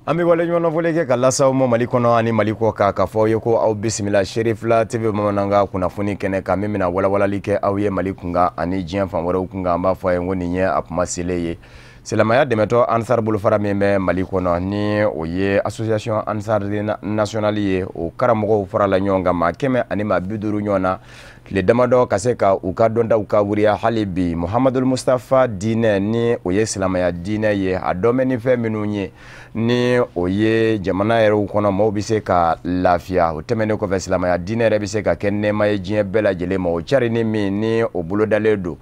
An bɛ waleɲuman foli kɛ ka lasaw ma Mali kɔnɔ ani Mali kɔ kan, k'a fɔ aw ye ko aw bisimila Cherifla TV bamanankan kunnafoni kɛnɛ kan, min bɛna walawalali kɛ aw ye Mali kunkan ani diɲɛ fan wɛrɛw kunkan. An b'a fɔ a ye ko nin ye a kuma selen ye. Silamɛya dɛmɛtɔ Ansar bolofara min bɛ Mali kɔnɔ, ni o ye Association Ansar Nationale ye, o karamɔgɔw farala ɲɔgɔn kan, maa 150 ɲɔgɔn na, tile damadɔ ka se ka u ka dɔntaw ka wuriya hali bi Muhamadul Mustafa diinɛ, ni o ye silamɛya diinɛ ye, a dɔn bɛ ni fɛn minnu ye, ni o ye jamana yɛrɛw kɔnɔ maaw bɛ se ka lafiya. O tɛmɛnen kɔfɛ, silamɛya diinɛ yɛrɛ bɛ se ka kɛ nɛɛma ye diɲɛ bɛɛ lajɛlen ma. O carinni min ni o bolodalen don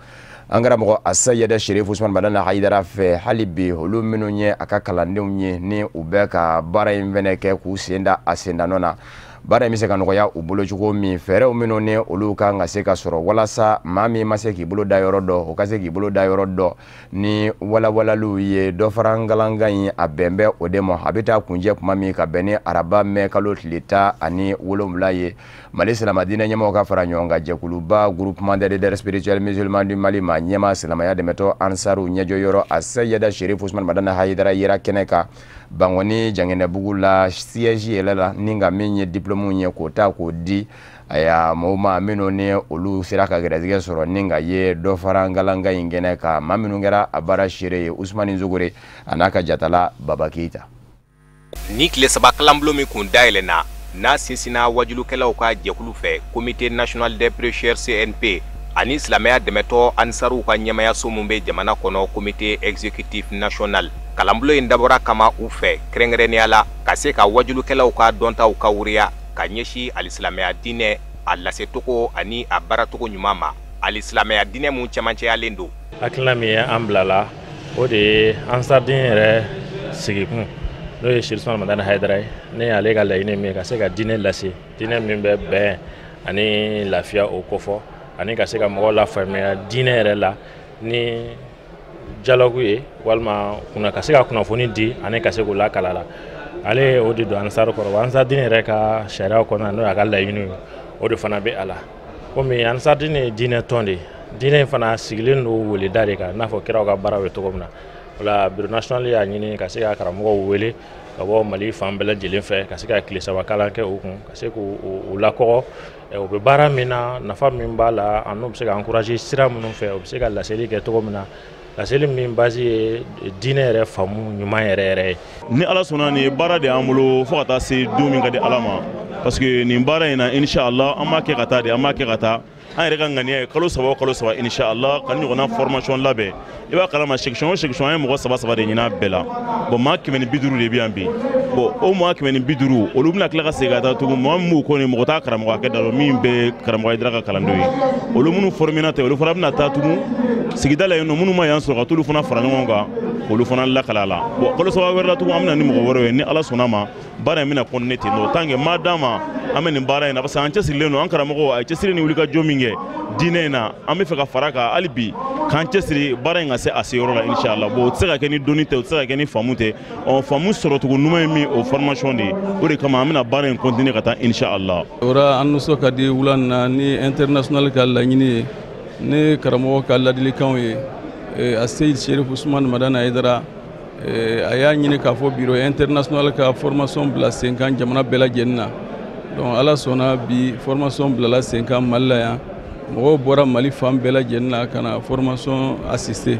an karamɔgɔ Asayida Sherif Usman Madani Hayidara fɛ, hali bi olu minnu ye a ka kalandenw ye, ni u bɛ ka baara in fɛnɛ kɛ k'u sen da a sendanɔ na, baara in bɛ se ka nɔgɔya u bolo cogo min, fɛɛrɛw minnu ni olu kan ka se ka sɔrɔ walasa maa min ma se k'i bolo da yɔrɔ dɔn, o ka se k'i bolo da yɔrɔ dɔn ni walawalaliw ye. Dɔ fara ngalangan in, a bɛn bɛ o de ma. A bɛ taa kunjɛ kuma min ka bɛn ni araba mɛ kalo tile 17 ye, Mali silamɛdiinɛ ɲɛmɔgɔw ka fara ɲɔgɔn kan jɛkuluba Groupement des leaders spirituels musulmans du Mali, ma ɲɛma silamɛya dɛmɛtɔ Ansaru ɲɛjɔyɔrɔ Asayida Sherif Usman Madani Hayidara yera kɛnɛ kan Bangɔni Janginɛbugu la, siège yɛlɛ la, ni ka min ye diplôme ye k'o ta k'o di aya mɔgɔw ma minnu ni olu sera ka gɛrɛsɛgɛ sɔrɔ ni ka ye dɔ fara ngalangan in kɛnɛ kan. Maa minnu kɛra a baara seere ye, Usumani Zogore a n'a ka jatala Baba Keyita. Ni tile 3 kalanbulon min kun dayɛlɛnna, n'a sinsinna wajulukɛlaw ka jɛkulu fɛ, Comité national des prêcheurs CNP, ani silamɛya dɛmɛtɔ Ansaruw ka ɲɛmayaso min bɛ jamana kɔnɔ, Comité exécutif national, kalanbulon in dabɔra kama u fɛ kɛrɛnkɛrɛnnenya la ka se ka wajulukɛlaw ka dɔntaw ka wuriya ka ɲɛsin alisilamɛya diinɛ a lasetogo ani a baaratogo ɲuman ma, alisilamɛya diinɛ mun cɛmancɛyalen don. Hakilina min ye an bila la, o de ye Ansariden yɛrɛ sigikun, n'o ye Sherif Usman Madani Hayidara ye, ne ale ka laɲini min ye ka se ka diinɛ lase, diinɛ min bɛ bɛn ani lafiya o kofɔ, ani ka se ka mɔgɔw lafaamuya diinɛ yɛrɛ la ni dialogue ye, walima kunna ka se ka kunnafoni di ani ka se k'u lakala la. Ale o de don Ansar kɔrɔ wa Ansar diinɛ yɛrɛ ka sariya kɔnɔna, n'o y'a ka laɲini ye, o de fana bɛ a la. Komi Ansar diinɛ ye diinɛ tɔn de ye, diinɛ in fana sigilen don weleda de kan, i n'a fɔ kiraw ka baara bɛ cogo min na. O la, bureau national y'a ɲini ka se ka karamɔgɔw wele ka bɔ Mali fan bɛɛ lajɛlen fɛ, ka se ka tile 3 kalan kɛ u kun, ka se k'u lakɔgɔ u bɛ baara min na, nafa min b'a la, ani u bɛ se ka encourager sira minnu fɛ, u bɛ se ka laseli kɛ cogo min na, laseli min base ye diinɛ yɛrɛ faamu ɲuman yɛrɛ yɛrɛ ye. Ni Ala sɔnna, nin ye baara de y'an bolo fo ka taa se don min ka di Ala ma, parce que nin baara in na, inshallah, an b'a kɛ ka taa de, an b'a kɛ ka taa. An yɛrɛ ka ŋaniya ye kalo 3 o kalo 3, inshallah, ka ni ɲɔgɔnna formation labɛn. I b'a kalama, section o section, an ye mɔgɔ saba saba de ɲini a bɛɛ la. Bon, maa 150 de bɛ yan bi. Bon, o maa 150, olu bɛna tila ka segin ka taa tugun. Maa min b'u kɔ nin, mɔgɔ t'a karamɔgɔ hakɛ da dɔn min bɛ karamɔgɔ Hayidara ka kalandenw ye. Olu minnu formé tɛ, olu fana bɛna taa tugun sigida la yen nɔ, minnu ma yan sɔrɔ, ka t'olu fana fara ɲɔgɔn kan k'olu fana lakala a la. Bon, kalo 3 wɛrɛ la tugun, an bɛna ni mɔgɔ wɛrɛw ye. Ni Ala sɔnna ma, baara in bɛna continuer ten nɔ tant que maa d'an ma, an bɛ nin baara in na, parce que an cɛsirilen don. An karamɔgɔ a ye cɛsiri ni wulikajɔ min kɛ diinɛ in na, an bɛ fɛ ka fara kan hali bi k'an cɛsiri baara in ka se a seyɔrɔ la, inshallah. Bon, o tɛ se ka kɛ ni dɔnni tɛ, o tɛ se ka kɛ ni faamu tɛ. Ɔ, faamu sɔrɔcogo ɲuman ye min, o formation de ye. O de kama an bɛna baara in continuer ka taa, inshallah. O la, an nisɔn ka di wula nin na ni international ka laɲini ye, ni karamɔgɔ ka ladilikanw ye. A Seyid Sherif Usman Madani Hayidara, a y'a ɲini k'a fɔ bureau international ka formation bila sen kan jamana bɛɛ lajɛlen na. Donc Ala sɔnna, bi formation bilala sen kan Mali la yan. Mɔgɔw bɔra Mali fan bɛɛ lajɛlen na ka na formation assister.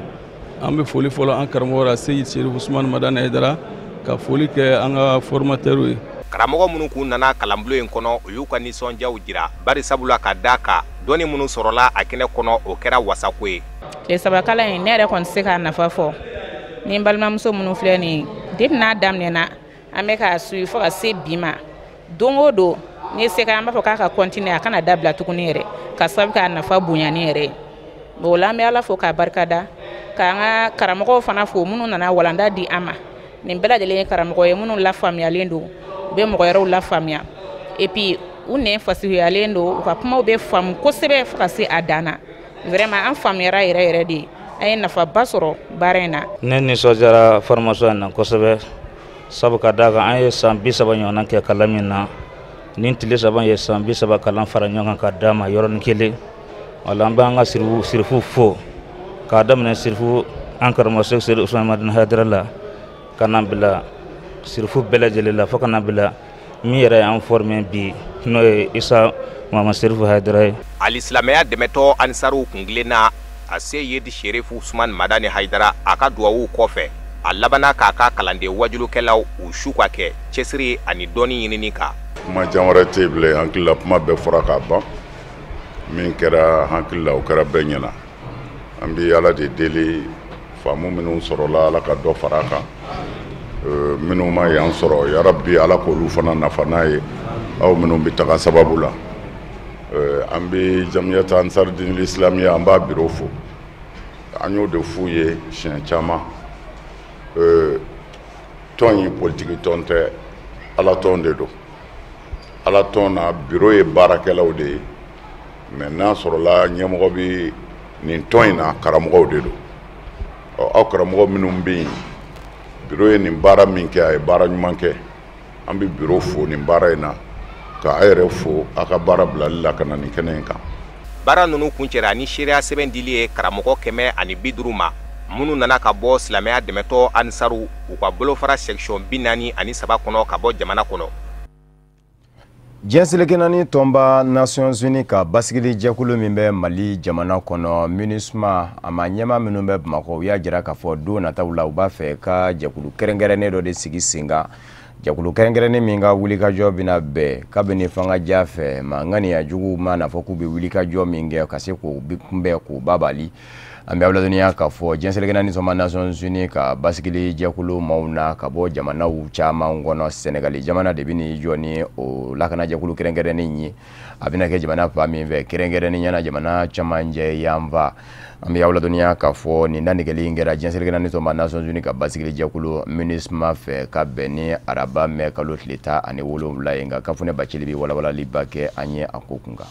An bɛ foli fɔlɔ an karamɔgɔ la, Seyid Sherif Usman Madani Hayidara, ka foli kɛ an ka formateur ye. Karamɔgɔ minnu kun nana kalanbulon in kɔnɔ, u y'u ka nisɔndiyaw jira, bari sabula ka d'a kan dɔnni minnu sɔrɔla a kɛnɛ kɔnɔ, o kɛra wasako ye. Tile 3 kalan in, ne yɛrɛ kɔni tɛ se k'a nafa fɔ. Ni n balimamuso minnu filɛ nin ye, depuis n'a daminɛna, an bɛ k'a suivi fo ka se bi ma. Don o don ni se an b'a fɔ k'a ka continuer, a kana dabila tuguni yɛrɛ, ka sababu k'a nafa bonyani yɛrɛ ye. Bon, o la, an bɛ Ala fo k'a barikada, k'an ka karamɔgɔw fana fo minnu nana walanda di an ma. Nin bɛɛ lajɛlen ye karamɔgɔ ye minnu lafaamuyalen don, u bɛ mɔgɔ wɛrɛw lafaamuya, et puis u nɛn fasihuyalen don, u ka kumaw bɛ faamu kosɛbɛ fo ka se a dan na. Vraiment, an faamuyara yɛrɛ yɛrɛ de, an ye nafaba sɔrɔ baara in na. Ne nisɔndiyara formation in na kosɛbɛ, sabu ka d'a kan an ye san 30 ɲɔgɔnna kɛ kalan min na, nin tile 3 ye san 30 kalan fara ɲɔgɔn kan ka d'a ma yɔrɔnin kelen. Wala an b'an ka sirifu fo, k'a daminɛ sirifu an karamɔgɔ Sɛki Usumani Madani Hayidara la, ka na bila Sirifu bɛɛ lajɛlen la fo ka na bila min yɛrɛ y'an former bi, n'o ye Isa Muhamad Serifu Hayidara ye. Alisilamɛya dɛmɛtɔ Ansaruw kuntilenna a Seyidi Serifu Usumani Madani Hayidara, a ka duwawu kɔfɛ, a labanna k'a ka kalanden wajulukɛlaw u su ka kɛ cɛsiri ani dɔnni ɲinini kan. Kuma jan wɛrɛ tɛ yen bilen, hakili la kuma bɛɛ fɔra k'a ban. Min kɛra hakili la, o kɛra bɛɛ ɲɛna. An bɛ Ala de deli, faamu minnu sɔrɔla, Ala ka dɔ fara a kan. Minnu ma yan sɔrɔ, yarabi Ala k'olu fana nafa n'a ye, aw minnu bɛ taga sababu la. An bɛ Jamiyata Ansar Dinil Islamiya, an b'a biro fo. An y'o de f'u ye siɲɛ caman. Tɔn in politiki tɔn tɛ, Ala tɔn de don. Ala tɔn na, biro ye baarakɛlaw de ye, mais n'a sɔrɔla ɲɛmɔgɔ bɛ nin tɔn in na, karamɔgɔw de don. Ɔ, aw karamɔgɔ minnu bɛ yen, biro ye nin baara min kɛ, a ye baara ɲuman kɛ. An bɛ biro fo nin baara in na, ka a yɛrɛ fo a ka baara bilali la ka na nin kɛnɛ in kan. Baara ninnu kuncɛra ni seereya sɛbɛn dili ye karamɔgɔ 150 ma, minnu nana ka bɔ silamɛya dɛmɛtɔ Ansaru u ka bolofara section 43 kɔnɔ ka bɔ jamana kɔnɔ. Diɲɛ seleke naani tɔnba Nations Unies ka basigili jɛkulu min bɛ Mali jamana kɔnɔ, MINUSMA, a ma ɲɛmaa minnu bɛ Bamakɔ, u y'a jira k'a fɔ don nataw la u b'a fɛ ka jɛkulu kɛrɛnkɛrɛnnen dɔ de sigi sen kan, jɛkulu kɛrɛnkɛrɛnnen min ka wulikajɔ bɛna bɛn kabini fanga fɛ maa ŋaniya juguw ma n'a fɔ k'u bɛ wulikajɔ min kɛ ka se k'o kunbɛn k'o babali. An bɛ aw ladɔnniya k'a fɔ diɲɛ seleke naani tɔnba Nations Unies ka basigili jɛkulu maaw na ka bɔ jamanaw caman kɔnɔ, Senegali jamana de bɛ n'i jɔ ni o lakanajɛkulu kɛrɛnkɛrɛnnen ye. A bɛna kɛ jamana fan min fɛ, kɛrɛnkɛrɛnnenya la jamana camancɛ yanfan. An bɛ aw ladɔnniya k'a fɔ nin dantigɛli in kɛra diɲɛ seleke naani tɔnba Nations Unies ka basigili jɛkulu MINUSMA fɛ ka bɛn ni araba mɛ kalo tile 17 ye. Nka Kafunɛ Bacili bɛ walawalaliba kɛ an ye a ko kun kan.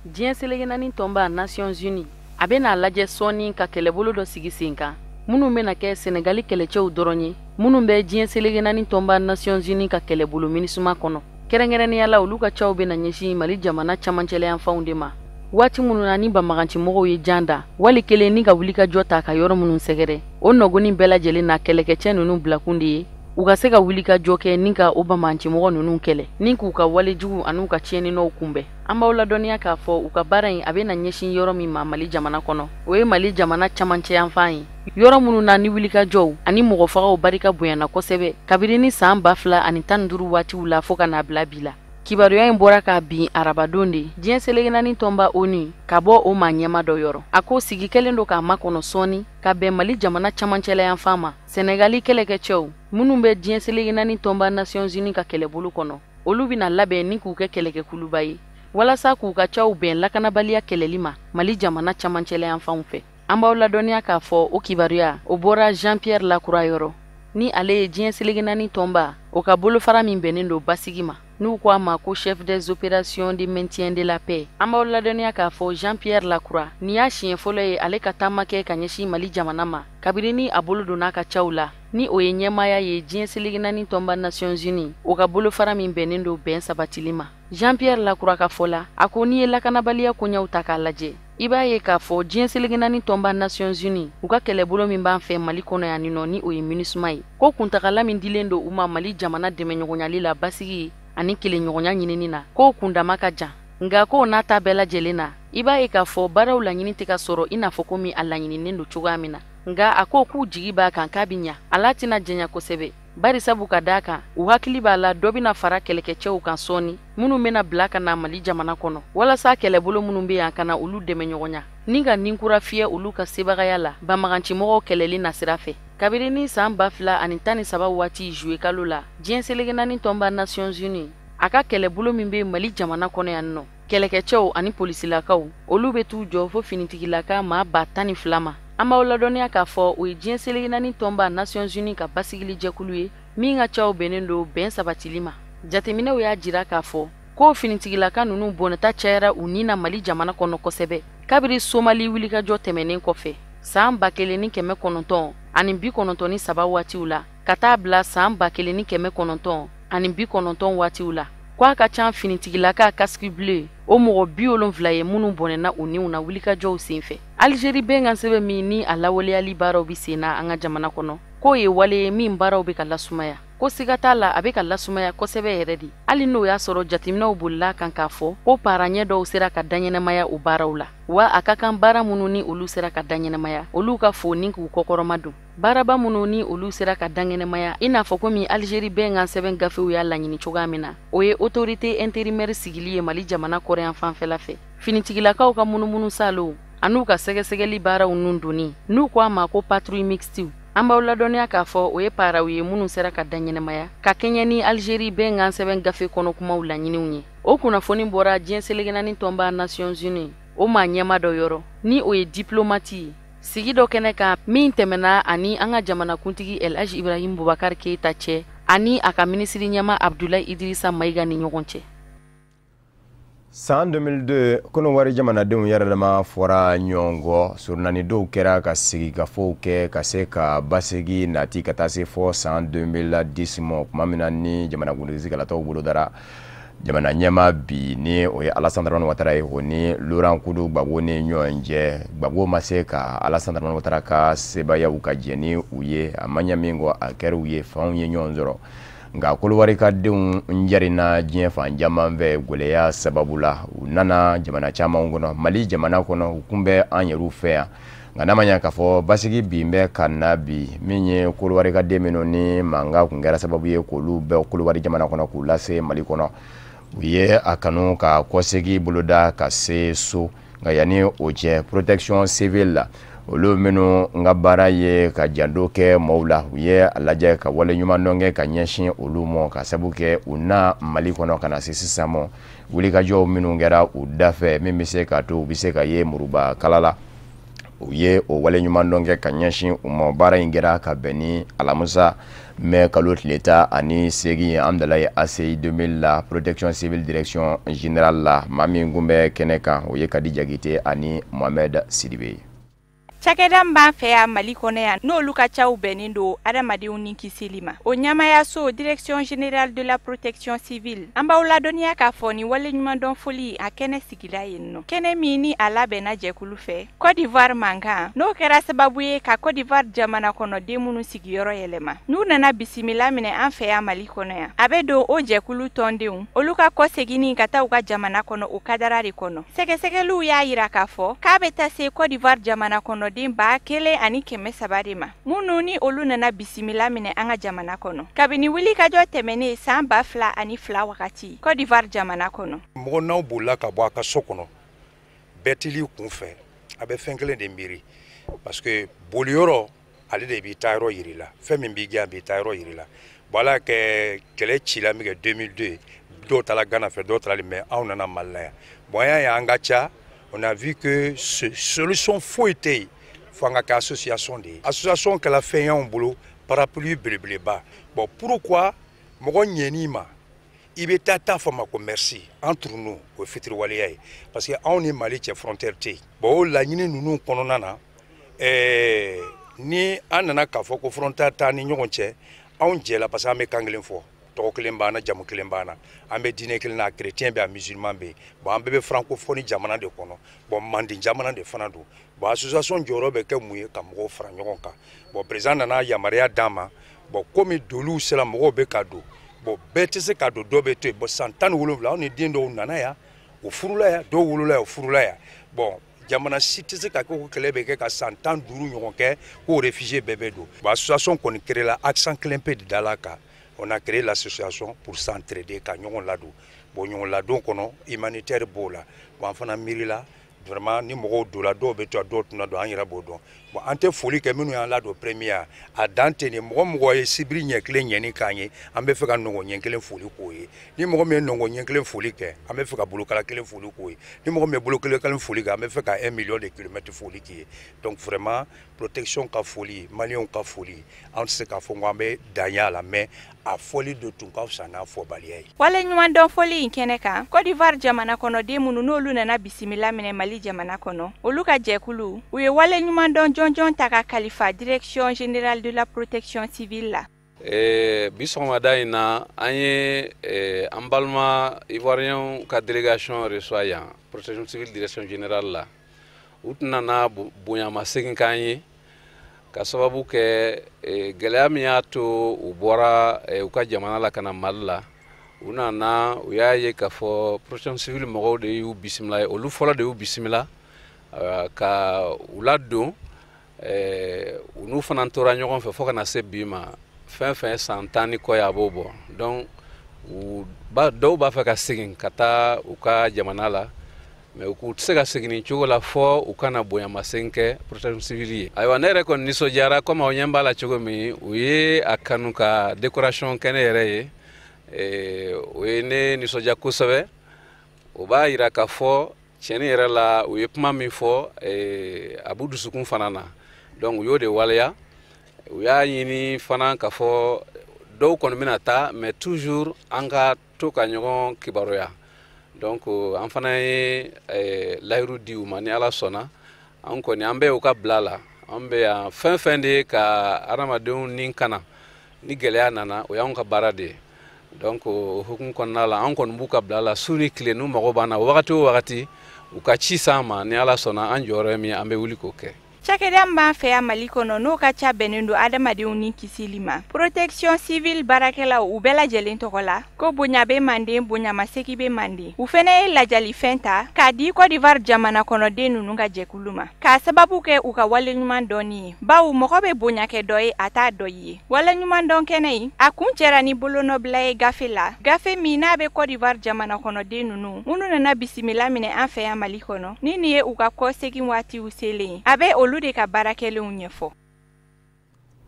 Diɲɛ seleke naani tɔnba Nations Unies a bɛna lajɛ sɔɔni ka kɛlɛbolo dɔ sigi sen kan, minnu bɛna kɛ Senegali kɛlɛcɛw dɔrɔn ye, minnu bɛ diɲɛ seleke naani tɔnba Nations Unies ka kɛlɛbolo MINUSMA kɔnɔ. Kɛrɛnkɛrɛnnenya la, olu ka caw bɛna ɲɛsin Mali jamana camancɛlayanfanw de ma, waati minnu na ni banbagancimɔgɔw ye jan da wali kelen ni ka wulikajɔ ta ka yɔrɔ minnu sɛgɛrɛ. O nɔgɔni bɛɛ lajɛlen na kɛlɛkɛcɛ ninnu bilakun de ye u ka se ka wulikajɔ kɛ ni ka o banbagancimɔgɔ ninnu kɛlɛ, ni k'u ka walejugu an'u ka tiɲɛninɔw kunbɛn. An b'aw ladɔnniya k'a fɔ u ka baara in a bɛna ɲɛsin yɔrɔ min ma Mali jamana kɔnɔ, o ye Mali jamana camancɛyanfan ye, yɔrɔ minnu na ni wulikajɔw ani mɔgɔfagaw barika bonyana kosɛbɛ kabini ni san 2015 waatiw la fo ka n'a bila bi la. Kibaruya in bɔra k'a bin arabadon de diɲɛ seleke naani tɔnba ONU ka bɔ o maa ɲɛma dɔ yɔrɔ. A ko sigi kɛlen don k'a makɔnɔ sɔɔni ka bɛn Mali jamana camancɛlayanfan ma, Senegali kɛlɛkɛcɛw minnu bɛ diɲɛ seleke naani tɔnba Nations Unies ka kɛlɛbolo kɔnɔ, olu bɛna labɛn ni k'u kɛ kɛlɛkɛkuluba ye walasa k'u ka caw bɛn lakanabaliya kɛlɛli ma Mali jamana camancɛlayanfanw fɛ. An b'aw ladɔnniya k'a fɔ o kibaruya o bɔra Jean-Pierre Lacroix yɔrɔ, ni ale ye diɲɛ seleke naani tɔnba o ka bolofara min bɛnnen don basigi ma, n'u ko a ma ko chef des opérations de maintien de la paix. An b'aw ladɔnniya k'a fɔ Jean-Pierre Lacroix nin y'a siɲɛ fɔlɔ ye ale ka taama kɛ ka ɲɛsin Mali jamana ma kabini ni a bolo donna a ka caw la, ni o ye ɲɛmaaya ye diɲɛ seleke naani tɔnba Nations Unies o ka bolofara min bɛnnen don bɛn sabatili ma. Jean-Pierre Lacroix ka fɔ la, a ko n'i ye lakanabaliya koɲɛw ta k'a lajɛ, i b'a ye k'a fɔ diɲɛ seleke naani tɔnba Nations Unies u ka kɛlɛbolo min b'an fɛ Mali kɔnɔ yan nɔ, ni o ye MINUSMA ye, ko kuntagala min dilen don u ma Mali jamana dɛmɛɲɔgɔnyali la basigi ani kelenɲɔgɔnya ɲinini na, k'o kundama ka jan. Nka k'o n'a ta bɛɛ lajɛlen na, i b'a ye k'a fɔ baaraw laɲini tɛ ka sɔrɔ i n'a fɔ komi a laɲininen don cogoya min na. Nka a ko k'u jigi b'a kan k'a bɛ ɲa, a la tɛna jɛnya kosɛbɛ, bari sabu ka d'a kan u hakili b'a la dɔ bɛna fara kɛlɛkɛcɛw kan sɔɔni minnu bɛna bila ka na Mali jamana kɔnɔ walasa kɛlɛbolo minnu bɛ yan ka na olu dɛmɛ ɲɔgɔnya ni ka ninkura fiyɛ olu ka sebagaya la banbagancimɔgɔw kɛlɛli nasira fɛ. Kabini ni san 2013 waati juillet kalo la, diɲɛ seleke naani tɔnba Nations Unies a ka kɛlɛbolo min bɛ Mali jamana kɔnɔ yan nɔ, kɛlɛkɛcɛw ani polisilakaw olu bɛ t'u jɔ fo finitigilaka maa 12,000 ma. An b'aw ladɔnniya k'a fɔ o ye diɲɛ seleke naani tɔnba Nations Unies ka basigili jɛkulu ye min ka caw bɛnnen don bɛn sabatili ma. Jateminɛw y'a jira k'a fɔ ko finitigilaka ninnu bɔnɛta cayara u ni na Mali jamana kɔnɔ kosɛbɛ kabiri Somali wulikajɔ tɛmɛnen kɔfɛ san 1993 waatiw la ka taa bila san 1990 waatiw la, k'a ka ca finitigilaka casque bleu o mɔgɔ 70 ye minnu bɔnɛna u niw na wulikajɔw senfɛ. Algérie bɛnkan sɛbɛn min ni a lawaleyali baaraw bɛ sen na an ka jamana kɔnɔ, k'o ye wale ye min baaraw bɛ ka lasumaya, Ko siga t'a la, a bɛ ka lasumaya kosɛbɛ yɛrɛ de, hali n'o y'a sɔrɔ jateminɛw bolila kan k'a fɔ ko paraɲɛ dɔw sera ka daɲɛnɛmaya o baaraw la. Wa a ka kan baara minnu ni olu sera ka daɲɛnɛmaya, olu ka fo ni k'u kɔkɔrɔma don. Baaraba minnu ni olu sera ka daɲɛnɛmaya, i n'a fɔ komi Algérie bɛnkan sɛbɛn gafew y'a laɲini cogoya min na, o ye autorité intérimaire sigili ye Mali jamana kɔrɔyan fanfɛla fɛ. Finitigilakaw ka munumunu salo an'u ka sɛgɛsɛgɛli baaraw nun donni, n'u ko a ma ko patrouille mixte, an b'aw ladɔnniya k'a fɔ o ye paraw ye minnu sera ka daɲɛnɛmaya ka kɛɲɛ ni Algérie bɛnkan sɛbɛn gafe kɔnɔ kumaw laɲiniw ye. O kunnafoni bɔra diɲɛ seleke tɔnba Nations Unies o maa ɲɛma dɔ yɔrɔ, ni o ye diplomate ye, sigi dɔ kɛnɛ kan min tɛmɛna ani an ka jamanakuntigi El Hadji Ibrahim Boubacar Keïta cɛ ani a ka minisiri ɲɛma Abdoulaye Idrissa Maïga ni ɲɔgɔn cɛ. San 2002, Kɔnɔwari jamanadenw yɛrɛ dama fɔra ɲɔgɔn kɔ. Surunani dɔw kɛra ka sigikafɔw kɛ ka se ka basigi nati ka taa se fɔ san 2010 ma, tuma min na ni jamanakuntigi kalataw bolodara. Jamana ɲɛmaa bi, ni o ye Alassane Dramane Ouattara ye, o ni Laurent Kudu Gbagbo ni ɲɔgɔn cɛ, Gbagbo ma se ka Alassane Dramane Ouattara ka sebayaw ka jɛ ni u ye. A ma ɲɛ min kɔ, a kɛra u ye fanw ye ɲɔgɔn sɔrɔ. Nka Kolowari ka denw jarina diɲɛ fan caman fɛ gwɛlɛya sababu la. U nana jamana caman kɔnɔ, Mali jamana kɔnɔ, u kun bɛ an yɛrɛw fɛ yan. Nka n'a ma ɲɛ k'a fɔ basigi bin bɛ ka na bi, min ye Kolowari ka den minnu ni mankan kun kɛra sababu ye k'olu bɛɛ Kolowari jamana kɔnɔ k'u lase Mali kɔnɔ, u ye a kanu ka kɔsegi boloda ka se so. Nka yanni o cɛ, protection civile la, olu minnu n ka baara ye ka janto kɛ maaw la, u ye a lajɛ ka wale ɲuman kɛ ka ɲɛsin olu ma, ka sabu kɛ u na Mali kɔnɔ ka na se sisan ma, wulikajɔw minnu kɛra u dafɛ min bɛ se k'a to u bɛ se ka ye muruba kala la, u ye o wale ɲuman kɛ ka ɲɛsin u ma. Baara in kɛra ka bɛn ni alamisa mɛ kalo tile 18 ye, Hamdallaye ACI 2000 la, protection civile direction générale la. Maa min kun bɛ kɛnɛ kan, o ye Kadi Jakite ani Mohamed Sidibe ye. Cakɛda min b'an fɛ yan Mali kɔnɔ yan, n'olu ka caw bɛnnen don adamadenw ni kisili ma, o ɲɛmayaso Direction générale de la protection civile, an b'aw ladɔnniya k'a fɔ ni wale ɲumandɔn foli a kɛnɛ sigila yen nɔ, kɛnɛ min ni a labɛnna jɛkulu fɛ Côte d'Ivoire mankan, n'o kɛra sababu ye ka Côte d'Ivoire jamana kɔnɔden minnu sigiyɔrɔ yɛlɛma, n'u nana bisimila minɛ an fɛ yan Mali kɔnɔ yan. A bɛ don o jɛkulu tɔndenw olu ka kɔseginni ka taa u ka jamana kɔnɔ o kadara de kɔnɔ. Sɛgɛsɛgɛliw y'a yira k'a fɔ k'a bɛ taa se Côte d'Ivoire jamana kɔnɔ den 1300 de ma, minnu ni olu nana bisimila minɛ an ka jamana kɔnɔ kabini wulikajɔ tɛmɛnen san 2002 wagati Côte d'Ivoire jamana kɔnɔ. Mɔgɔ n'aw bolila ka bɔ a ka so kɔnɔ, bɛɛ t'i kun fɛ, a bɛ fɛn kelen de miiri, parce que boliyɔrɔ ale de b'i taa yɔrɔ yir'i la, fɛn min b'i gɛn a b'i taa yɔrɔ yir'i la. Bon, ala kɛ kɛlɛ cila min kɛ 2002, dɔw taara Ghana fɛ, dɔw taara, mais anw nana Mali la yan. Bon, an y'a ye an ka ca, on a vu que solution foyi tɛ yen fo an ka kɛ association de ye. Association kɛla fɛn y'anw bolo, parapluie belebeleba. Bon, pourquoi mɔgɔ ɲɛn'i ma, i bɛ taa fɔ ma ko merci entre nous, o ye fitiriwaleya ye, parce que anw ni Mali cɛ frontière tɛ yen. Bon, o laɲini ninnu kɔnɔna na, ni an nana k'a fɔ ko frontière t'an ni ɲɔgɔn cɛ, anw jɛla, parce que an bɛ kan kelen fɔ, tɔgɔ kelen b'an na, jamu kelen b'an na, an bɛ diinɛ kelen na, chrétien bɛ yen, musulman bɛ yen. Bon, an bɛɛ bɛ francophonie jamana de kɔnɔ. Bon, manden jamana de fana don. Bon, association jɔyɔrɔ bɛ kɛ mun ye? Ka mɔgɔw fara ɲɔgɔn kan. Bon, président nana yamaruya d'an ma. Bon, komi doliw sera, mɔgɔw bɛ ka don. Bon, bɛɛ tɛ se ka don, dɔw bɛ to yen. Bon, san 17, anw ni den dɔw nana yan, o furula yan, dɔw wolola yan, o furula yan. Bon, jamana si tɛ se ka kɛ ko kɛlɛ bɛ kɛ ka san 15 ɲɔgɔn kɛ k'o réfugié bɛɛ bɛ don. Bon, association kɔni créé la, accent kelen pe de da la kan. On a créé l'association pour s'entraider, ka ɲɔgɔn ladon. Bon, ɲɔgɔn ladon kɔnɔ, humanitaire b'o la. Bon, an fana miirila vraiment ni mɔgɔw donna, dɔw bɛ to yan, dɔw tɛna don, an yɛrɛ b'o dɔn. Bon, an tɛ foli kɛ minnu y'an ladon premier, a dan tɛ nin. Mɔgɔ mɔgɔ ye sibiri ɲɛ kelen ɲɛni k'an ye, an bɛ fɛ ka nɔgɔn ɲɛ kelen foli k'o ye. Ni mɔgɔ min ye nɔgɔn ɲɛ kelen foli kɛ, an bɛ fɛ ka bolokala kelen foli k'o ye. Ni mɔgɔ min ye bolokala kelen foli kɛ, an bɛ fɛ ka 1 million de kilomètres foli k'i ye. Donc vraiment, protection ka foli, maliyɛnw ka foli, an tɛ se k'a fɔ ko an bɛ dan y'a la, mais a fɔli de tun ka fisa n'a fɔbaliya ye. Wale ɲumandɔn foli in kɛnɛ kan, Côte d'Ivoire jamana kɔnɔden minnu n'olu nana bisimila minɛ Mali jamana kɔnɔ, olu ka jɛkulu, u ye wale ɲumandɔn jɔnjɔn ta ka kalifa Direction générale de la protection civile la. Bi sɔgɔmada in na, an ye an balima ivoirien ka délégation reçoit yan protection civile direction générale la. U tun nana bonyamasegin k'an ye. Ka sababu kɛ gɛlɛya min y'a to u bɔra u ka jamana la ka na Mali la, u nana u y'a ye k'a fɔ protection civile mɔgɔw de y'u bisimila, olu fɔlɔ de y'u bisimila ka u ladon. U n'u fana tora ɲɔgɔn fɛ fo ka na se bi ma. Fɛn fɛn san 10 ni kɔ ye, a b'o bɔ. Donc dɔw b'a fɛ ka segin ka taa u ka jamana la, mais u tɛ se ka segin nin cogo la fɔ u kana bonyamasegin kɛ protection civile ye. Ayiwa, ne yɛrɛ kɔni nisɔndiyara, komi aw ɲɛ b'a la cogo min, u ye a kanu ka décoration kɛ ne yɛrɛ ye. O ye ne nisɔndiya kosɛbɛ. O b'a yira k'a fɔ tiɲɛni yɛrɛ la, u ye kuma min fɔ, a b'u dusukun fana na. Donc u y'o de waleya. U y'a ɲini fana k'a fɔ dɔw kɔni bɛna taa, mais toujours an ka to ka ɲɔgɔn kibaruya. Donc an fana ye layiru di u ma, ni Ala sɔnna, an kɔni an bɛ u ka bila la. An bɛ yan fɛn fɛn de ye ka adamadenw ni kana ni gɛlɛya nana, o y'anw ka baara de ye. Donc o hukumu kɔnɔna la, an kɔni b'u ka bila la su ni tile. N'u mago b'an na wagati o wagati, u ka ci s'an ma. Ni Ala sɔnna, an jɔyɔrɔ ye min ye, an bɛ wuli k'o kɛ. Cakɛda min b'an fɛ yan Mali kɔnɔ, n'o ka ca bɛnnen don adamadenw ni kisili ma, protection civile baarakɛlaw u bɛɛ lajɛlen tɔgɔ la, ko bonya bɛ manden, bonyamasegi bɛ manden, u fɛnɛ ye lajalifɛn ta k'a di Côte d'Ivoire jamana kɔnɔden ninnu ka jɛkulu ma, k'a sababu kɛ u ka waleɲuman dɔnni ye, bawo mɔgɔ bɛ bonya kɛ dɔ ye, a t'a dɔ i ye. Waleɲuman dɔn kɛnɛ in, a kun cɛra ni bolonɔbila ye gafe la, gafe min n'a bɛ Côte d'Ivoire jamana kɔnɔden ninnu minnu nana bisimila minɛ an fɛ yan Mali kɔnɔ, ni nin ye u ka kɔsegin waatiw selen, a bɛ olu de ka baarakɛlenw ɲɛfɔ.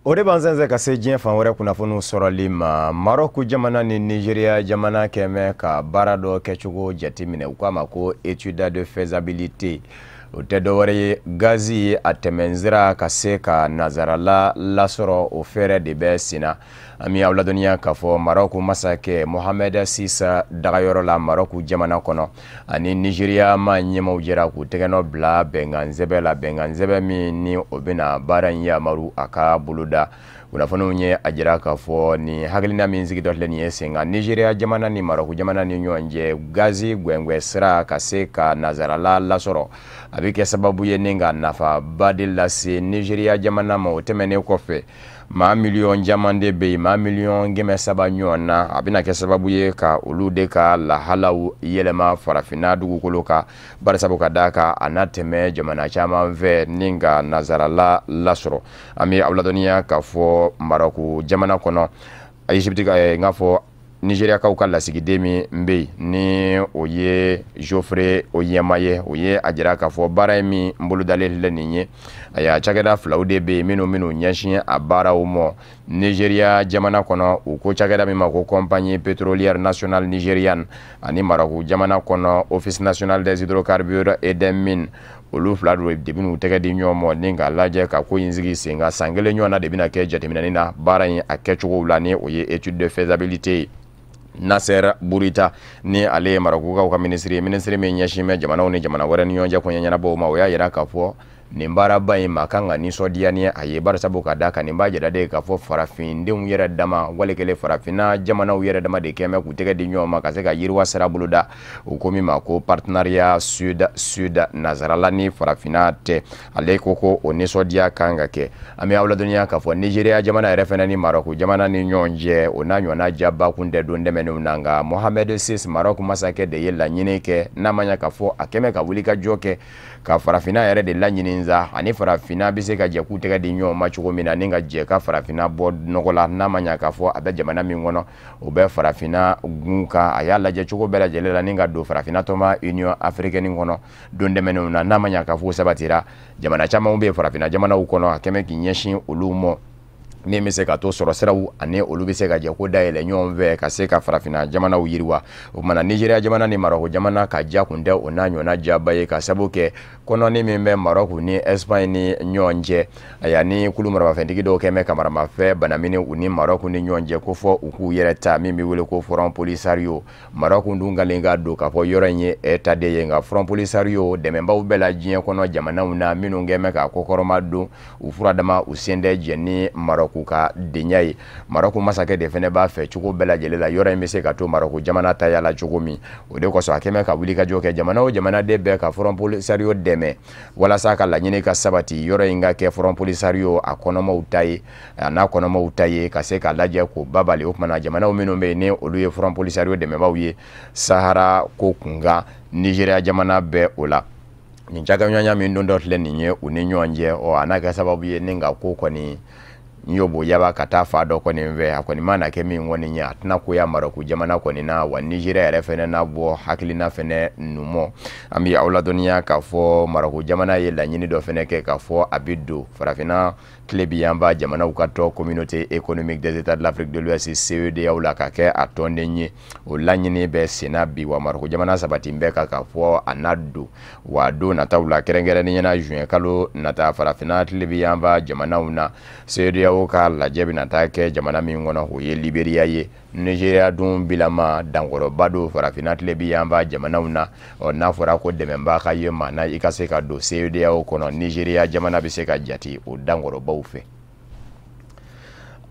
O de b'an sɛnsɛn ka se diɲɛ fan wɛrɛ kunnafoniw sɔrɔli ma. Maroc jamana ni Nigeria jamana kɛmɛ ka baara dɔ kɛcogo jateminɛ, u k'a ma ko étude de faisabilité. O tɛ dɔwɛrɛ ye, gazi a tɛmɛnsira ka se ka nazarala lasɔrɔ, o fɛɛrɛ de bɛ sen na. An bɛ aw ladɔnniya k'a fɔ Maroc masakɛ Mohamed VI dagayɔrɔ la Maroc jamana kɔnɔ, ani Nigeria ma ɲɛmaaw jɛra k'u tɛgɛnɔ bila bɛnkan sɛbɛn la, bɛnkan sɛbɛn min ni o bɛna baara in yamaru a ka boloda. Kunnafoniw ye a jira k'a fɔ nin hakilina min sigitɔ filɛ nin ye sen kan Nigeria jamana ni Maroc jamana ni ɲɔgɔn cɛ, gazi gwɛngwɛ sira ka se ka nazarala lasɔrɔ, a bɛ kɛ sababu ye ni ka nafaba de lase Nigeria jamana ma. O tɛmɛnen kɔfɛ, maa miliyɔn caman de bɛ yen, maa 300 miliyɔn ɲɔgɔn na, a bɛna kɛ sababu ye ka olu de ka lahalaw yɛlɛma farafinna dugukolo kan, barisabu ka d'a kan a na tɛmɛ jamana caman fɛ ni ka nazarala lasɔrɔ. An bɛ aw ladɔnniya k'a fɔ Maroc jamana kɔnɔ, Egypte ka, n k'a fɔ Nigériakaw ka lasigiden min bɛ yen, ni o ye Geoffrey Onyema ye, o ye a jira k'a fɔ baara in min bolodalen filɛ nin ye, ayiwa, cakɛda filaw de bɛ yen minnu ɲɛsin a baaraw ma Nigeria jamana kɔnɔ. U ko cakɛda min ma ko Compagnie pétrolière nationale nigériane, ani Maroc jamana kɔnɔ Office national des hydrocarbures et des mines, olu fila de bɛn'u tɛgɛ di ɲɔgɔn ma ni k'a lajɛ ka ko in sigi sen kan. San 1 ɲɔgɔn na de bɛna kɛ jateminɛni na baara in a kɛcogow la, ni o ye étude de faisabilité ye. Nasser Bourita, ni ale ye Marokukaw ka minisiri ye, minisiri min ɲɛsin bɛ jamanaw ni jamana wɛrɛ ni ɲɔgɔn cɛ koɲɛ ɲɛnabɔw ma, o y'a yira k'a fɔ nin baaraba in ma kan ka nisɔndiya ni a ye, barisabu ka d'a kan nin b'a jira de k'a fɔ farafindenw yɛrɛ dama, wali kelen farafinna jamanaw yɛrɛ dama de kɛn bɛ k'u tɛgɛ di ɲɔgɔn ma ka se ka yiriwa sira boloda, u ko min ma ko partenariat sud sud, nazarala ni farafinna tɛ. Ale ko ko o nisɔndiya kan ka kɛ. An bɛ aw ladɔnniya k'a fɔ Nigeria jamana yɛrɛ fɛnɛ ni Maroc jamana ni ɲɔgɔn cɛ, o n'a ɲɔgɔnna jaba kun tɛ don tɛmɛnenw na, nka Mohamed VI Maroc masakɛ de ye laɲini kɛ, n'a ma ɲɛ k'a fɔ a kɛn bɛ ka wuli ka jɔ kɛ ka farafinna yɛrɛ de laɲini sa, ani farafinna bɛ se ka jɛ k'u tɛgɛ di ɲɔgɔn ma cogo min na, ni ka jɛ ka farafinna bɔ nɔgɔ la, n'a ma ɲɛ k'a fɔ a bɛ jamana min kɔnɔ, o bɛ farafinna gun kan. A y'a lajɛ cogo bɛɛ lajɛlen la ni ka don farafinna tɔnba Union africaine kɔnɔ don tɛmɛnenw na, n'a ma ɲɛ k'a fɔ o sabatira. Jamana caman bɛ yen farafinna jamanaw kɔnɔ, a kɛn bɛ k'i ɲɛsin olu ma, min bɛ se ka to sɔrɔ siraw ani olu bɛ se ka jɛ ko dayɛlɛ ɲɔgɔn fɛ ka se ka farafinna jamanaw yiriwa. O kumana Nigeria jamana ni Maroc jamana ka ja kun tɛ o n'a ɲɔgɔnna jaba ye, ka sababu kɛ kɔnɔni min bɛ Maroc ni Espagne ni ɲɔgɔn cɛ. Ayiwa, ni kulu maramafɛntigi dɔw kɛn bɛ ka maramafɛn banamini u ni Maroc ni ɲɔgɔn cɛ, ko fɔ u k'u yɛrɛ ta, min bɛ wele ko Front Polisario. Maroc dun kalen ka don k'a fɔ yɔrɔ in ye État de ye, nka Front Polisario dɛmɛbaw bɛɛ la diɲɛ kɔnɔ jamanaw na minnu kɛn bɛ k'a kɔkɔrɔma don u furadama, u sen tɛ jɛn ni Maroc Marɔku ka denya ye. Marɔku masakɛ de fɛnɛ b'a fɛ cogo bɛɛ lajɛlen la yɔrɔ in bɛ se ka to Marɔku jamana taya la cogo min. O de kosɔn a kɛmɛ ka wulikajɔ kɛ jamana o jamanaden bɛɛ ka Front Polisario dɛmɛ walasa ka laɲini ka sabati, yɔrɔ in ka kɛ Front Polisario a kɔnɔmaw ta ye, a n'a kɔnɔmaw ta ye, ka se k'a lajɛ k'o babali. O kumana jamanaw minnu bɛ yen ni olu ye Front Polisario dɛmɛbaaw ye Sahara ko kunkan, Nigéria jamana bɛ o la. Nin cakɛɲɔgɔnya min don dɔ filɛ nin ye u ni ɲɔgɔn cɛ, ɔ a n'a kɛ sababu ye ni nka ko kɔni n y'o bo yaba ka taa fa dɔ kɔni fɛ, a kɔni mana kɛ min kɔni ye, a tɛna koya Marɔku jamana kɔni na, wa Nigéria yɛrɛ fɛnɛ n'a bɔ hakilina fɛnɛ numɔ. An bɛ aw ladɔnniya k'a fɔ Marɔku jamana ye laɲini dɔ fɛnɛ kɛ k'a fɔ a bɛ don farafinna tilebiyanba jamanaw ka tɔn Communauté économique des États de l'Afrique de l'Ouest CEDEAO la ka kɛ a tɔnden ye. O laɲini bɛ senna bi, wa Marɔku jamana sabati bɛ kan k'a fɔ a n'a don, wa don nataw la kɛrɛnkɛrɛnnenya la juin kalo nata farafinna tilebiyanba jamanaw na CEDEAO ka lajɛ bɛna taa kɛ jamana min kɔnɔ, o ye Liberiya ye. Nigéria dun bilama dankɔrɔba don farafinna tilebiyanba jamanaw na. Ɔ n'a fɔra ko dɛmɛba ka ye maa na i ka se ka don CEDEAO kɔnɔ, Nigéria jamana bɛ se ka jate o dankɔrɔbaw fɛ.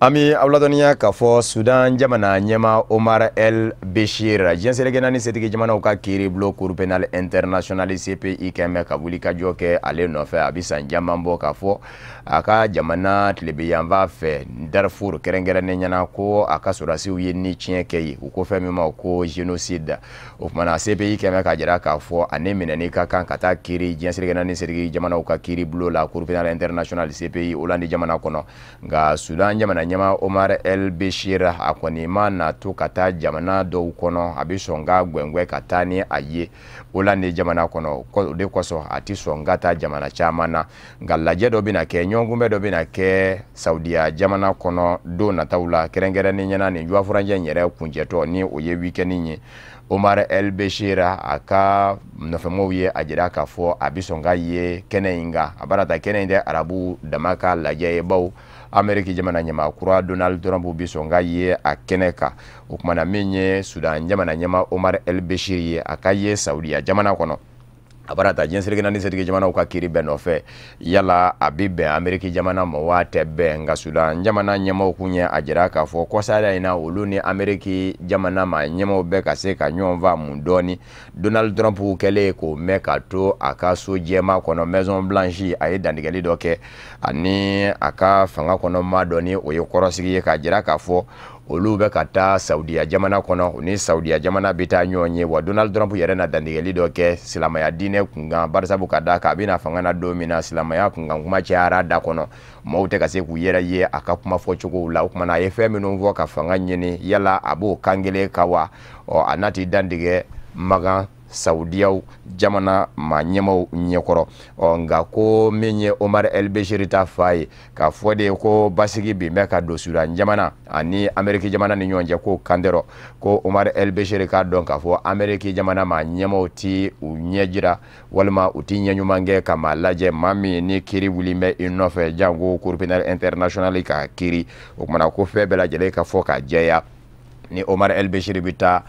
An bɛ aw ladɔnniya k'a fɔ Sudan jamana ɲɛmaa Omar El Bashir, diɲɛ seleke naani setigi jamanaw ka kiiribulon Cour pénale internationale CPI kɛn bɛ ka wulikajɔ kɛ ale nɔfɛ. A bɛ san caman bɔ k'a fɔ a ka jamana tilebiyanfan fɛ Darfur kɛrɛnkɛrɛnnen ɲɛna ko a ka sɔrɔdasiw ye ni tiɲɛ kɛ yen, u ko fɛn min ma ko génocide. O kumana CPI kɛn bɛ k'a jira k'a fɔ ale minɛni ka kan ka taa kiiri diɲɛ seleke naani setigi jamanaw ka kiiribulon la Cour pénale internationale CPI Hollande jamana kɔnɔ. Nka Sudan jamana ɲɛmaa Omar El Bashir a kɔni ma na to ka taa jamana dɔw kɔnɔ, a bɛ sɔn ka gwɛngwɛ ka taa ni a ye Hollande jamana kɔnɔ. O de kosɔn a tɛ sɔn ka taa jamana caman na. Nka lajɛ dɔ bɛna kɛ, ɲɔgɔnkunbɛn dɔ bɛna kɛ Saudiya jamana kɔnɔ don nataw la, kɛrɛnkɛrɛnnen ɲɛna nin juwafurancɛ in yɛrɛ kuncɛtɔ ni o ye week-end ye. Omar El Bashir a ka nɔfɛmɔgɔw ye a jira k'a fɔ a bɛ sɔn ka ye kɛnɛ in kan. A baara ta kɛnɛ in tɛ arabu dama ka lajɛ ye, bawo Ameriki jamana ɲɛmaa kura Donald Trump bɛ sɔn ka ye a kɛnɛ kan. O kumana min ye Sudan jamana ɲɛmaa Omar El Bashir ye, a ka ye Saudiya jamana kɔnɔ. A baara ta diɲɛ seleke naani setigi jamanaw ka kiiri bɛɛ nɔfɛ, yala a bɛ bɛn Ameriki jamana ma wa tɛ bɛn. Nka Sudan jamana ɲɛmaaw kun ye a jira k'a fɔ kɔsada in na olu ni Ameriki jamana ma ɲɛmaaw bɛɛ ka se ka ɲɔgɔn faamu dɔɔni. Donald Trump kɛlen k'o mɛn ka to a ka so jɛma kɔnɔ Maison Blanche, a ye dantigɛli dɔ kɛ ani a ka fanga kɔnɔ maa dɔ ni o ye kɔrɔsigi ye k'a jira k'a fɔ olu bɛ ka taa Saudiya jamana kɔnɔ, u ni Saudiya jamana bɛ taa ɲɔgɔn ye. Wa Donald Trump yɛrɛ na dantigɛli dɔ kɛ silamɛya diinɛ kunkan, barisabu ka d'a kan a bɛna fanga na don min na silamɛya kunkan kuma cayara da kɔnɔ, maaw tɛ ka se k'u yɛrɛ ye a ka kuma fɔcogow la. O kumana a ye fɛn minnu fɔ ka fanga ɲini, yala a b'o kan kelen kan wa? Ɔ a n'a ti dantigɛ Makan Saudiyaw jamana maa ɲɛmaaw ɲɛkɔrɔ. Ɔ nka ko min ye Omar El Bashir ta fa ye k'a fɔ de ko basigi bin bɛ ka don Sudan jamana ani Ameriki jamana ni ɲɔgɔn cɛ, k'o kan tɛ ko Omar El Bashir k'a dɔn k'a fɔ Ameriki jamana maa ɲɛmaaw ti u ɲɛ jira walima u ti ɲɛ ɲuman kɛ ka maa lajɛ maa min ni kiiri wuli bɛ i nɔfɛ, janko Cour pénale internationale ka kiiri. O kumana ko fɛn bɛɛ lajɛlen ka fɔ ka jɛya ni Omar El Bashir bɛ taa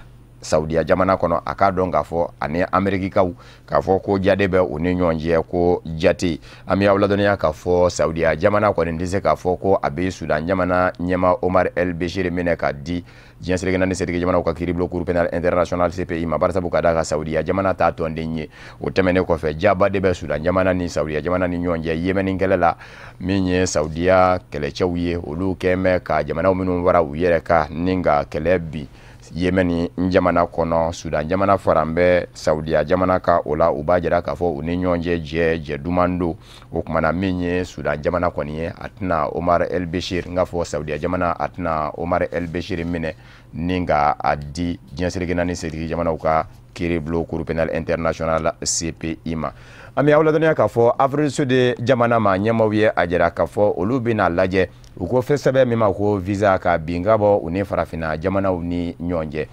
Saudiya jamana kɔnɔ, a k'a dɔn k'a fɔ ani Amerikikaw k'a fɔ ko jade bɛ u ni ɲɔgɔn cɛ ko jate. An bɛ aw ladɔnniya k'a fɔ Saudiya jamana kɔni tɛ se k'a fɔ ko a bɛ Sudan jamana ɲɛmaa Omar El Bashir minɛ ka di diɲɛ seleke naani setigi jamanaw ka kiiribulon Cour pénale internationale CPI ma, barisabu ka d'a kan Saudiya jamana t'a tɔnden ye. O tɛmɛnen kɔfɛ, jaba de bɛ Sudan jamana ni Saudiya jamana ni ɲɔgɔn cɛ Yemeni kɛlɛ la, min ye Saudiya kɛlɛcɛw ye, olu kɛn bɛ ka jamanaw minnu fara u yɛrɛ kan ni ka kɛlɛ bin Yemeni jamana kɔnɔ. Sudan jamana faran bɛ Saudiya jamana kan o la, u b'a jira k'a fɔ u ni ɲɔgɔn cɛ jɛ duman don. O kumana min ye Sudan jamana kɔni ye, a tɛna Omar El Bashir, n k'a fɔ Saudiya jamana a tɛna Omar El Bashir minɛ ni ka a di diɲɛ seleke naani setigi jamanaw ka kiiribulon Cour pénale internationale CPI ma. An bɛ aw ladɔnniya k'a fɔ Afrique du Sud jamana ma ɲɛmaaw ye a jira k'a fɔ olu bɛna lajɛ u ko fɛn sɛbɛn min ma ko visa ka bin ka bɔ u ni farafinna jamanaw ni ɲɔgɔn cɛ.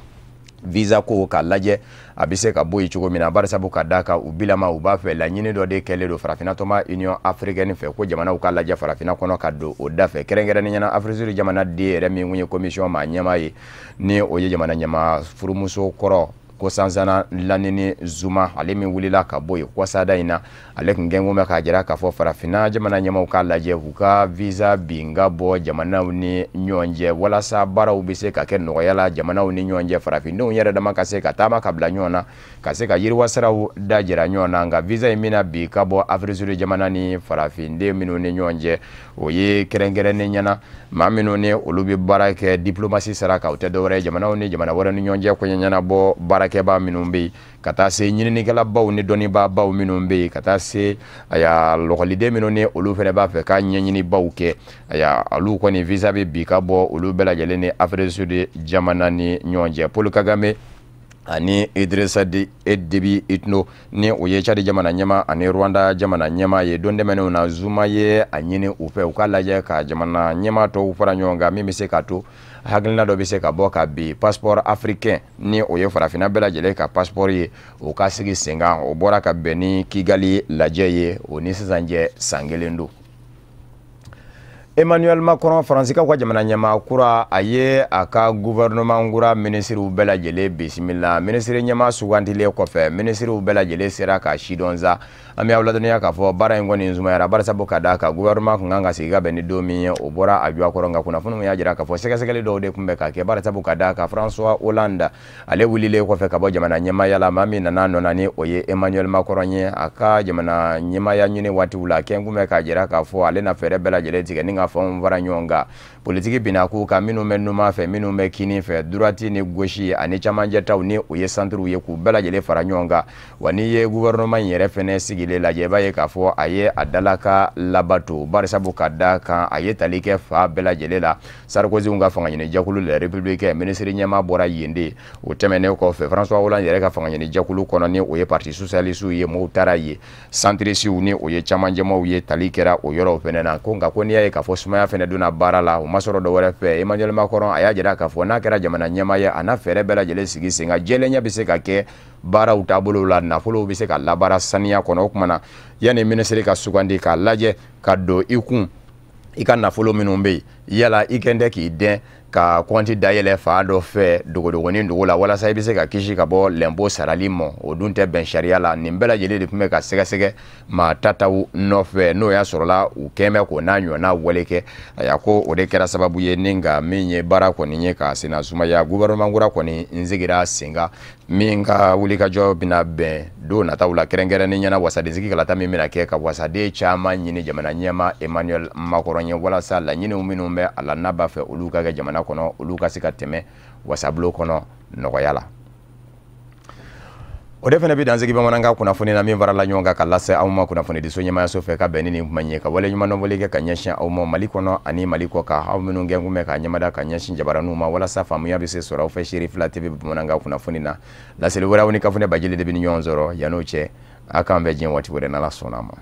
Visa ko k'a lajɛ a bɛ se ka bɔ yen cogo min na, barisabu ka d'a kan u bilama u b'a fɛ laɲini dɔ de kɛlen don farafinna tɔnba Union africaine fɛ ko jamanaw ka lajɛ farafinna kɔnɔ ka don o da fɛ, kɛrɛnkɛrɛnnenya la Afrique du Sud jamana den yɛrɛ min kun ye commission maa ɲɛmaa ye, ni o ye jamana ɲɛmaa furumuso kɔrɔ Nkosazana Dlamini Zuma, ale min wulila ka bɔ yen kɔsada in na, ale tun gɛngo bɛ k'a jira k'a fɔ farafinna jamana ɲɛmaaw k'a lajɛ k'u ka visa bin ka bɔ jamanaw ni ɲɔgɔn cɛ, walasa baaraw bɛ se ka kɛ nɔgɔya la jamanaw ni ɲɔgɔn cɛ, farafindenw yɛrɛ dama ka se ka taama ka bila ɲɔgɔn na, ka se ka yiriwasiraw da jira ɲɔgɔn na. Nka visa in bɛna bi ka bɔ Afrique du Sud jamana ni farafinden minnu ni ɲɔgɔn cɛ, o ye kɛrɛnkɛrɛnnen ɲɛna maa minnu ni olu bɛ baara kɛ diplomasi sira kan, o tɛ dɔwɛrɛ ye jamanaw ni jamana wɛrɛ ni ɲɔgɔn cɛ koɲɛ ɲɛnabɔ baarakɛbaa minnu bɛ yen, ka taa se ɲininikɛlabaw ni dɔnnibaabaw minnu bɛ yen, ka taa se aya lɔkɔliden minnu ni olu fana b'a fɛ ka ɲɛɲinibaw kɛ, aya olu kɔni visa bɛ bi ka bɔ olu bɛɛ lajɛlen ni Afrique du Sud jamana ni ɲɔgɔn cɛ. Paul Kagame ani Idrissa Déby Itno ni o ye Tchad jamana ɲɛmaa ani Rwanda jamana ɲɛmaa ye, don tɛmɛnenw na Zuma ye a ɲini u fɛ u k'a lajɛ ka jamana ɲɛmaa tɔw fara ɲɔgɔn kan, min bɛ se k'a to hakilina dɔ bɛ se ka bɔ ka bi passeport africain ni o ye farafinna bɛɛ lajɛlen ka passeport ye, o ka sigi sen kan. O bɔra ka bɛn ni Kigali lajɛ ye, o ni sisan cɛ san kelen don. Emmanuel Macron, Faransikaw ka jamana ɲɛmaa kura, a ye a ka gouvernement kura minisiriw bɛɛ lajɛlen bisimila. Minisiri ɲɛmaa sugandilen kɔfɛ, minisiriw bɛɛ lajɛlen sera ka sidɔn sa. An bɛ aw ladɔnniya k'a fɔ baara in kɔni sumayara, barisabu ka d'a kan gouvernement kun kan ka sigi ka bɛn ni don min ye, o bɔra a jɔ kɔrɔ. Nka kunnafoniw y'a jira k'a fɔ sɛgɛsɛgɛli dɔw de tun bɛ ka kɛ, barisabu ka d'a kan François Hollande ale wulilen kɔfɛ ka bɔ jamana ɲɛmaaya la, maa min nana nɔ na ni o ye Emmanuel Macron ye, a ka jamana ɲɛmaaya ɲini waatiw la kɛn kun bɛ k'a jira k'a fɔ ale na fɛɛrɛ bɛɛ lajɛlen tigɛ ni ka fɛnw fara ɲɔgɔn kan politiki binna k'u kan, minnu bɛ numan fɛ, minnu bɛ kinin fɛ, droite ni gauche ani camancɛtaw ni o ye centre ye, k'u bɛɛ lajɛlen fara ɲɔgɔn kan. Wa n'i ye gouvernement in yɛrɛ fɛnɛ sigilen lajɛ, i b'a ye k'a fɔ a ye a dalaka labato, barisabu ka d'a kan a ye tali kɛ fa bɛɛ lajɛlen la. Sarkozy ka fangaɲini jɛkulu la Républicain, minisiri ɲɛmaa bɔra yen de. O tɛmɛnen kɔfɛ, François Hollande yɛrɛ ka fangaɲini jɛkulu kɔnɔ ni o ye parti socialiste ye, mɔgɔw taara yen, centriste ni o ye camancɛmaw ye, tali kɛra o yɔrɔw fɛnɛ na. Ko nka ko n'i y'a ye k'a fɔ sumaya fɛnɛ donna baara la, o ma sɔrɔ dɔ wɛrɛ fɛ. Emmanuel Macron a y'a jira k'a fɔ n'a kɛra jamana ɲɛmaa ye, a n'a fɛɛrɛ bɛɛ lajɛlen sigi sen kan, jɛlenya bɛ se ka kɛ baaraw taabolo la, nafolow bɛ se ka labaara saniya kɔnɔ. O tuma na yanni minisiri ka sugandi, k'a lajɛ ka don i kun i ka nafolo minnu bɛ yen, yala i kɛn tɛ k'i dɛn ka kɔnti dayɛlɛ fa dɔ fɛ dogodogonin dogo la, walasa i bɛ se ka kisi ka bɔ lɛnpo sarali ma, o dun tɛ bɛn sariya la. Nin bɛɛ lajɛlen de tun bɛ ka sɛgɛsɛgɛ maa tataw nɔfɛ, n'o y'a sɔrɔla u kɛn bɛ k'o n'a ɲɔgɔnna wale kɛ. Ayiwa, ko o de kɛra sababu ye ni nka min ye baara kɔni ye ka senna sumaya. Gouvernement kura kɔni n sigira sen kan, min ka wulikajɔ bɛna bɛn don nataw la, kɛrɛnkɛrɛnnen ɲɛna wasadensigi kalata min bɛna kɛ ka wasaden caman ɲini jamana ɲɛmaa Emmanuel Macron ye, walasa laɲiniw minnu bɛ a la n'a b'a fɛ olu ka kɛ jamana kɔnɔ, olu ka se ka tɛmɛ wasabulon kɔnɔ nɔgɔya la. O de fana bɛ dansigi bamanankan kunnafoni na min farala ɲɔgɔn kan ka lase aw ma kunnafonidiso ɲɛmaayaso fɛ ka bɛn ni nin kuma in ye, ka waleɲumandɔn kɛ ka ɲɛsin aw ma Mali kɔnɔ ani Mali kɔ kan, aw minnu gɛn kun bɛ ka ɲɛmada ka ɲɛsin jabaraninw ma, walasa faamuya bɛ se sɔrɔ aw fɛ Seri Fila TV bamanankan kunnafoni na. Laseli wɛrɛ, aw ni Kafunɛ Bajili de bɛ ni ɲɔgɔn sɔrɔ. Yan'o cɛ, a k'an bɛn diɲɛ waati wɛrɛ n'Ala sɔnna a ma.